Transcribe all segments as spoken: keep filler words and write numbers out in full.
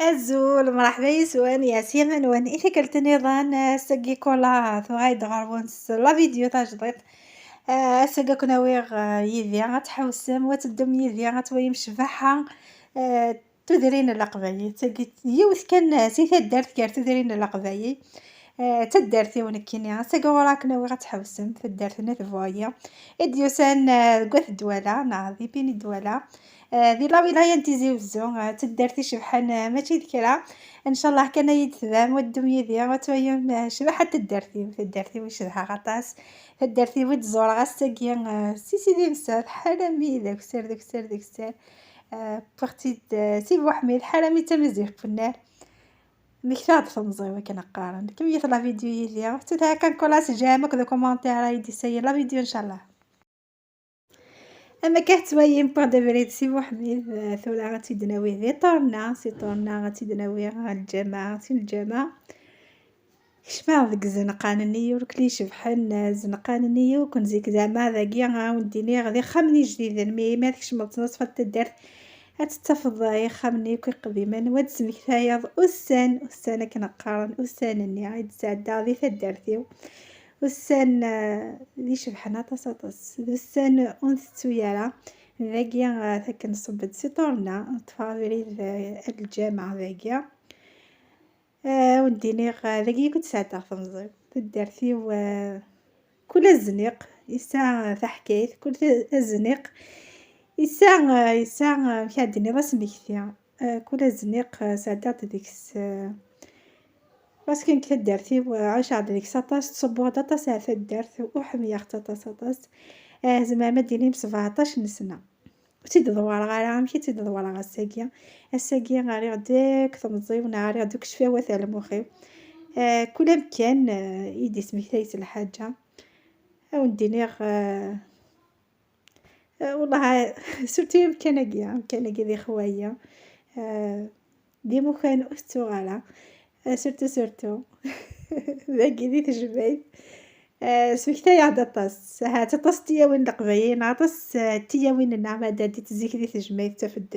Azul, mṛeḥba yes-wen, yeɛsi aman-nwen i tikkelt nniḍen. Ass-agi kula tuɣal-d ɣer-wen s la vidéo tajdiṭ. Ass-agi ad ken-awiɣ, eh, yid-i, ad tḥewsem, wa ad teddum yid-i, ad twalim ccbaḥa, eh, tudrin n Leqbayel. Tagi yiwet kan, eh, si taddart gar tudrin n Leqbayel. Eh, d taddart-iw nekkini. Ass-agi ɣur-i ad ken-awiɣ ad tḥewsem, taddart n At Buɛya. I d-yusan, eh, deg At Dwala, neɣ di Bini Dwala. Eh, di la wilaya n Tizi Wezzu, eh, d taddart icebḥen, eh, mačči d kra. Ncallah kan ad yi-d-tebɛem, wa ad teddum yid-i, wa ad twalim, eh, ccbaḥa n taddart-iw, taddart-iw i cedhaɣ aṭas, taddart-iw i d-ẓureɣ ass-agi, eh, si Sidi Mesɛud, ḥala mi d akessar, d akessar, d akessar. Eh, wwiɣ-tt-id, eh, si Buḥmid, ḥala mi d tamazirt n unnar. Mmektaɣ-d temẓi-w akken qqaren. Kemmlet la vidéo yid-i, ttut kan kulaṣ j'aime akked commentaire, ad yi-d-issayen la vidéo ncallah. Am akka tettwalim, wwiɣ-d abrid si Buḥmid, eh, tura ad tt-id-nawi di Ṭurna, si Ṭurna ad tt-id-nawi ɣer lǧameɛ, si lǧameɛ kecmeɣ deg izenqan-nni ur kli icebḥen, eh, izenqan-nni akk n zik, zeɛma dagi ad wen-d-iniɣ d ixxamen ijdiden, mi ma tkecmeḍ ttnaṣfa n taddart ad tettafeḍ ixxamen-nni akk iqdimen, wa d-tesmektayeḍ ussan, ussan akken qqaren, ussan-nni i d-sɛeddaɣ di taddart-iw. Ussan, eh, d icebḥen aṭas, aṭas. D ussan ur ntettu ara. Dagi, eh, akken nṣubb-d si Ṭurna, neṭṭef abrid, eh, ar lǧameɛ dagi. Eh, ur d-iniɣ, eh, dagi i kent-sɛeddaɣ temẓi-w. Taddart-iw, eh, kul azniq yesɛa taḥkayt, kul ta-, azniq yesɛa, eh, yesɛa, eh, amek ad d-iniḍ, asmekti. Eh, kul azniq, eh, sɛeddaɣ-d deg-s, eh, Parce que nekk taddart-iw, eh, ɛiceɣ-d deg-s aṭas, ttṣubbuɣ-d aṭas ar taddart, u ḥemmleɣ-tt aṭas, aṭas. Eh, zemreɣ ad d-iniɣ sebɛeṭṭac n sna. Ur tt-id-ḍewwareɣ ara, amek i tt-id-ḍewwareɣ ass-agi? Ass-agi rriɣ-d akk temẓi-w, neɣ rriɣ-d akk ccfawat ar lmux-iw. Eh, kul amkan, eh, i d-ismektay s lḥaǧa. Ad wen-d-iniɣ, eh, Eh, wellah, surtout amkan-agi, amkan-agi d ixwaya. Eh, d imukan ur tettuɣ ara. Eh, surtout, surtout. Dagi di tejmaɛt. Eh, smektayeɣ-d aṭas. Ahat aṭas n tiyawin n Leqbayel, neɣ aṭas, eh, n tiyawin-nneɣ ma d-, ddit zik di tejmaɛt, taf-d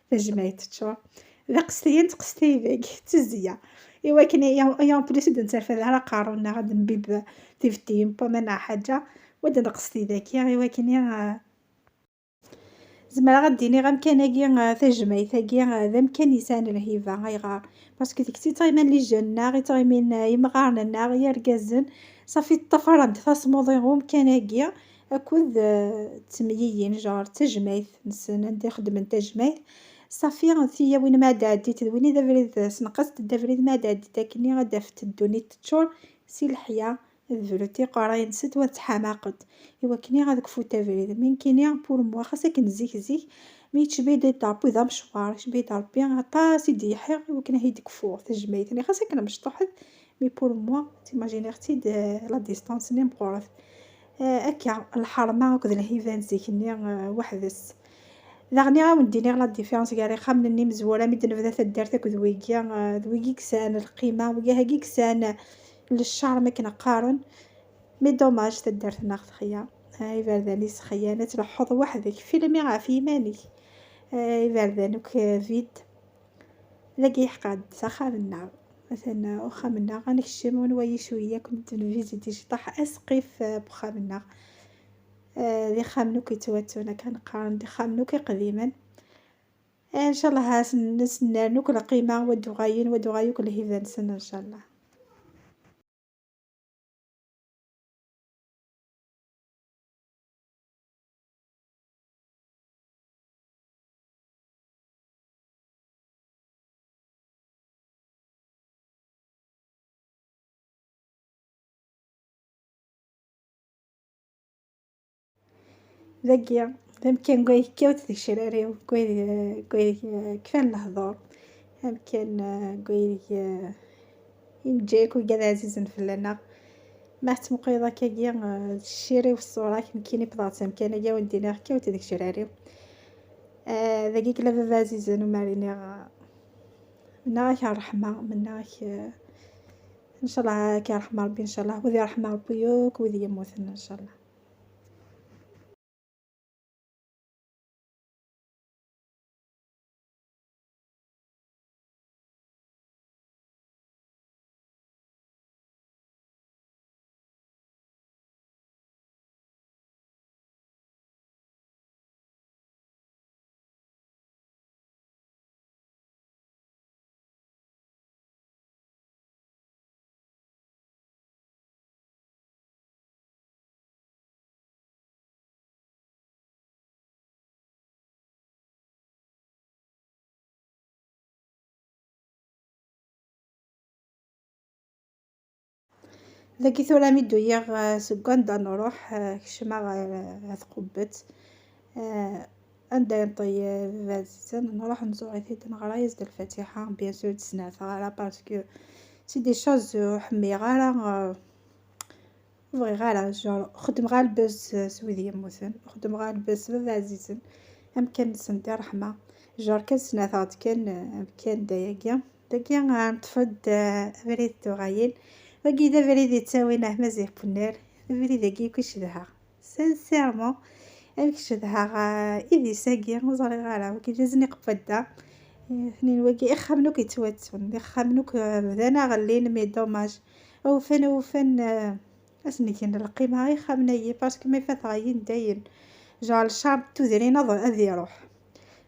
tajmaɛt teččur. D aqestiyen, tqestay deg, d tizya. Iwakken i, i en plus ur d-nettarfad ara aqerru-nneɣ, ad nbib tibettiyin n waman neɣ ḥaǧa, wa d-neqsed dagi, iwakken i, eh, Zemreɣ ad d-iniɣ amkan-agi, eh, tajmaɛt-agi, eh, d amkan yesɛan lhiba. Ayɣer? Parce que deg-s i ttɣiman les jeunes-nneɣ, i ttɣimin, eh, imɣaren-nneɣ, yergazen, ṣafi ṭṭafaren-d tasmuḍi n umkan-agi, akked, eh, temyiyin, genre d tajmaɛt-nsen, anda i xeddmen tajmaɛt. Ṣafi, tiyawin ma d-ɛeddit d win i d abrid, eh, senqasen-d abrid ma d-ɛeddit akkenni, ad d-afent ddunit teččur si leḥya, ad brut iqerray-nsent, wa tettḥamaqent. Iwakken ad kfunt abrid. Mi nekkini, pour moi, xas akken zik zik, mi yettcebbi-d Rebbi d amecwar, yettcebbi-d Rebbi aṭas i d-yeḥiɣ, iwakken ad yi-d-kfuɣ tajmaɛt-nni, xas akken mecṭuḥet, mais pour moi, timajiniɣ-tt-id, eh, la distance-nni meqqret. Eh, akka, lḥerma akked lhiba n zik-nni, eh, weḥd-s. Daɣen i awen-d-iniɣ la différence gar ixxamen-nni imezwura mi d-nebda taddart akked wigi, eh, d wigi i yesɛan lqima, wigi-agi i yesɛan leccar, mi akken qqaren. Mais dommage, taddart-nneɣ texya. Ah, iberdan-is xyan, ad tleḥḥuḍ weḥd-k, filmi ɣef yiman-ik. Ah, iberdan akk vide. Dagi yeḥqa-d s axxam-nneɣ. Atan uxxam-nneɣ, ad nekcem, ad nwali cwiya, ad ken-nviziti ciṭuḥ asqif, ah, n uxxam-nneɣ. Ah, d ixxamen akk yettwattun, akken qqaren, d ixxamen akk iqdimen. Ah, ncallah ad sen-, ad sen-nernu akk lqima, wa d-uɣalen, wa d-uɣal akk lhiba-nsen, ncallah. Dagi, d amkan deg wayen kkaw-d tgecrar-iw, deg wayen, deg wayen kfan lehdur, amkan, eh, deg wayen, eh, i neǧǧa akk igad ɛzizen fell-aneɣ. Ma tettmuquleḍ akkagi, eh, d ccir-iw, ṣṣura-k, nekkini wwḍeɣ s amkan-agi, a wen-d-iniɣ kkaw-d tgecrar-iw. Eh, dagi yella baba ɛzizen, umar iniɣ, eh, mennaɣ-ak ṛṛeḥma, mennaɣ-ak, eh, ncallah ad k-iṛḥem Ṛebbi, ncallah, wid iṛḥem Ṛebbi yakk wid yemmuten, ncallah. Dagi tura mi d-uyiɣ, eh, seg wanda nruḥ, eh, kecmeɣ ɣer, eh, tqubbet. Eh, anda yenṭi, eh, baba ɛzizen, nruḥ nzuɣ-it-id, neɣra-yas-d lfatiḥa. Bien sûr, ur tt-snertaɣ ara, parce que c'est des choses ur ḥemmleɣ ara, eh, ur bɣiɣ ara, genre, xeddmeɣ albes s wid yemmuten, xeddmeɣ albes s baba ɛzizen, amkan-nsen di ṛṛeḥma, genre kan snertaɣ-d kan, eh, amkan d ayagi. Dagi, eh, neṭṭef-d, eh, abrid tuɣalin. Wagi d abrid yettawin ar Maziɣ Bunnar. Abrid-agi akk i cedhaɣ. Sincèrement, amek cedhaɣ, eh, idis-agi, ur ẓriɣ ara. Wagi d azniq n wadda. Eh, tnin wagi ixxamen akk yettwattun. Ixxamen akk, eh, bdan aɣellin, mais dommage. Awufan, awufan, eh, ad sen-gen lqima ixxamen-agi, parce que ma ifat ɣayin dayen. Genre, le charme n tudrin ad, ad iruḥ.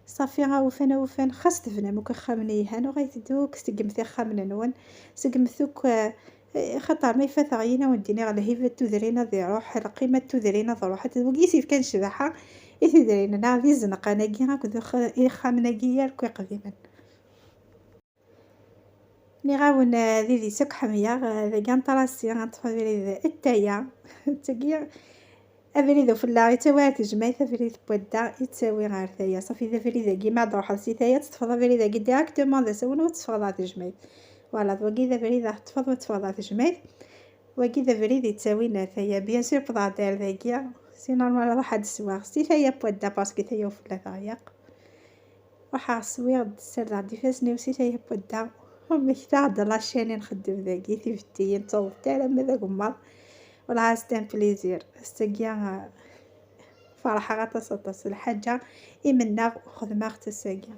Ṣafi, awufan, awufan, xas tebnam akk ixxamen yelhan, uɣalet-d akk, seggmet ixxamen-nwen, seggmet akk, eh, xaṭer ma ifat ɣayin, ad wen-d-iniɣ, lhiba n tudrin ad iruḥ, lqima n tudrin ad ruḥ. Wagi i s-yefkan ccbaḥa i tudrin-nneɣ, d izenqan-agi akked ix-, ixxamen-agi akk iqdimen. Nniɣ-awen, eh, d idis akk ḥemmleɣ, eh, dagi anṭrasi, anṭef abrid n taya. Tagi, abrid ufella yettawi ar tejmaɛt, abrid n wadda yettawi ar taya. Ṣafi, d abrid-agi ma ad truḥeḍ si taya, teṭṭfeḍ abrid-agi directement d asawen, ur tetteffɣeḍ ar tejmaɛt. Voilà, d wagi d abrid ad teṭṭfeḍ, ur tetteffɣeḍ ar tejmaɛt. Wagi d abrid yettawin ar taya. Bien sûr, wwḍeɣ-d ar dagi. C'est normal, ruḥ ad sweɣ si taya n wadda, parce que taya ufella teɣleq. Ruḥeɣ swiɣ-d, ssardeɣ-d ifassen-iw si taya n wadda. Mmektaɣ-d la chaîne i nxeddem dagi, tibettiyin d tuḍeft alamma d agemmaḍ. Wellah, c'est un plaisir. Ass-agi, ah, ferḥeɣ aṭas, aṭas. Lḥaǧa i mennaɣ xedmeɣ-tt ass-agi.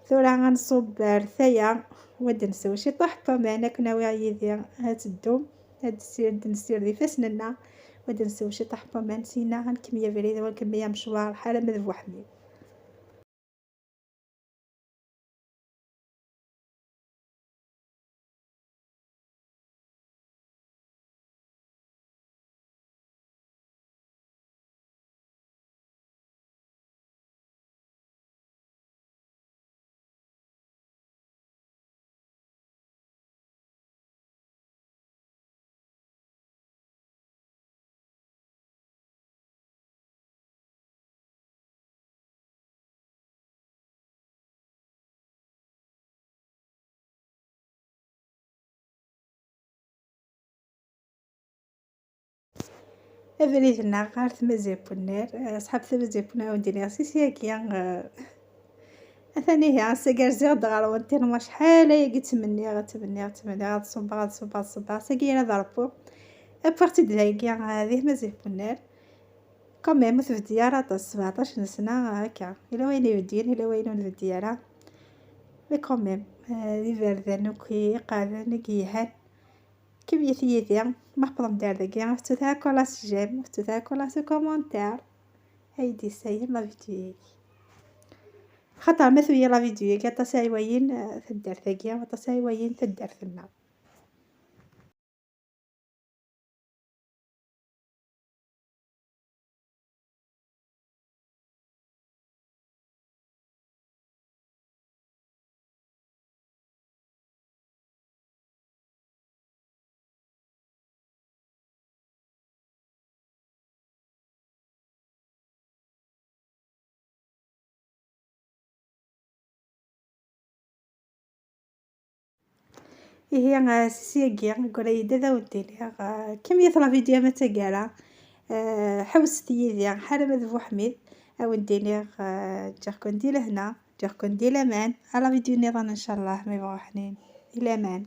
Tura ad nṣubb ar taya, u ad nsew ciṭuḥ n waman, ad ken-awiɣ yid-i, ad teddum, ad nessired, ad nessired ifassen-nneɣ, u ad nsew ciṭuḥ n waman, sina ad nkemmel abrid, u ad nkemmel amecwar, ḥala ma d Buḥemmed. Abrid-nneɣ ɣer tmazirt n unnar, eh, ṣṣḥab tmazirt n unnar, ur d-iniɣ si syagi, eh, atan ihi, ass-agi rziɣ-d ɣer-wen, tellement acḥal ayagi ttmenniɣ, ttmenniɣ, ttmenniɣ, ad ṣubbeɣ, ad ṣubbeɣ, ad ṣubbeɣ, ass-agi yella d Ṛebbu. Wwiɣ-tt-id dagi, eh, di tmazirt n unnar. Quand même, ur tbeddi ara aṭas, sbeɛṭac n sna, eh, akka. Yella wayen ibedden, yella wayen ur nbeddi ara. Mais quand même, eh, d iberdan akk iqeɛden, i yelhan. Kemmlet yid-i, ma tewwḍem-d ar dagi, ur tettut ara akk la j'aime, ur tettut ara akk la commentaire. Ay d-yessayen la vidéo-agi. Xaṭer ma tuyi la vidéo-agi, aṭas ay wayen, eh, taddart-agi, aṭas ay wayen taddart-nneɣ. Ihi, eh, s syagi, gura-yi-d ad awen-d-iniɣ, eh, kemmlet la vidéo ma d taggara, eh, ḥewset yid-i, ḥala ma d Buḥmid, ad awen-d-iniɣ, eh, ǧǧiɣ-ken di lehna, ǧǧiɣ-ken di laman, a la vidéo nniḍen, ncallah, ma yebɣa uḥnin, di laman.